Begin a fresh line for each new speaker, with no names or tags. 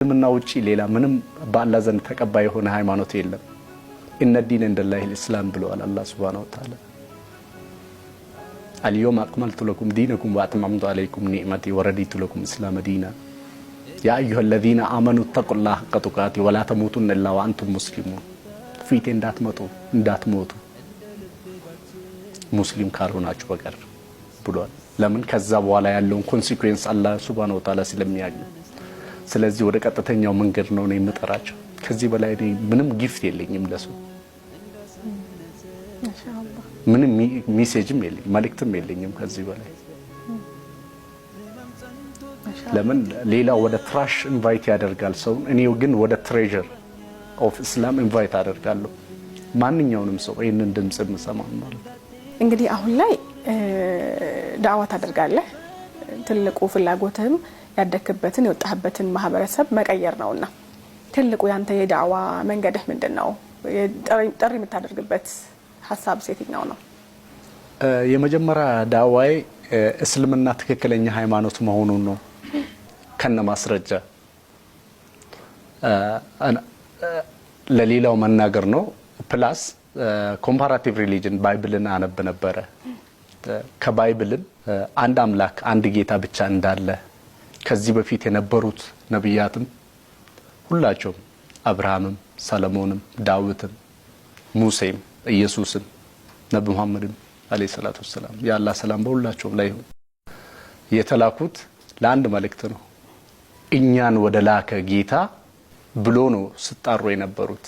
ከእስልምና ውጪ ሌላ ምንም በአላህ ዘንድ ተቀባይ የሆነ ሃይማኖት የለም። إن الدين عند الله الإسلام ብለዋል አላህ سبحانه وتعالى። اليوم أكملت لكم دينكم وأتممت عليكم نعمتي ورضيت لكم الإسلام دينا يا أيها الذين آمنوا اتقوا الله حق تقاته ولا تموتن إلا وأنتم مسلمون። ፊቴ እንዳትመጡ እንዳትሞቱ ሙስሊም ካልሆናችሁ በቀር ብሏል። ለምን? ከዛ በኋላ ያለውን consequence አላህ سبحانه وتعالى ስለሚያውቅ። ስለዚህ ወደ ቀጥተኛው መንገድ ነው የምጠራቸው። ከዚህ በላይ እኔ ምንም gift የለኝም ለሰው፣ ምንም message ም የለኝም፣ መልእክትም የለኝም ከዚህ በላይ። ለምን? ሌላው ወደ trash invite ያደርጋል ሰውን፣ እኔ ግን ወደ treasure of Islam invite አደርጋለሁ ማንኛውንም ሰው ይህንን ድምጽ የምሰማ ማለት ነው።
እንግዲህ አሁን ላይ ዳዕዋ ታደርጋለህ። ትልቁ ፍላጎትህም ያደግክበትን የወጣህበትን ማህበረሰብ መቀየር ነውና ትልቁ ያንተ የዳዕዋ መንገድህ ምንድን ነው? ጥሪ የምታደርግበት ሀሳብ የትኛው ነው?
የመጀመሪያ ዳዕዋዬ እስልምና ትክክለኛ ሃይማኖት መሆኑን ነው ከነ ማስረጃ ለሌላው መናገር ነው። Plus comparative religion Bible ን አነብ ነበረ። ከ Bible ም አንድ አምላክ፣ አንድ ጌታ ብቻ እንዳለ፣ ከዚህ በፊት የነበሩት ነቢያትም ሁላቸውም አብርሃምም፣ ሰለሞንም፣ ዳዊትም፣ ሙሴም፣ ኢየሱስም፣ ነቢ ሙሐመድም عليه الصلاة والسلام፣ የአላህ ሰላም በሁላቸውም ላይ ይሁን፣ የተላኩት ለአንድ መልእክት ነው። እኛን ወደ ላከ ጌታ ብሎ ነው ስጣሩ የነበሩት።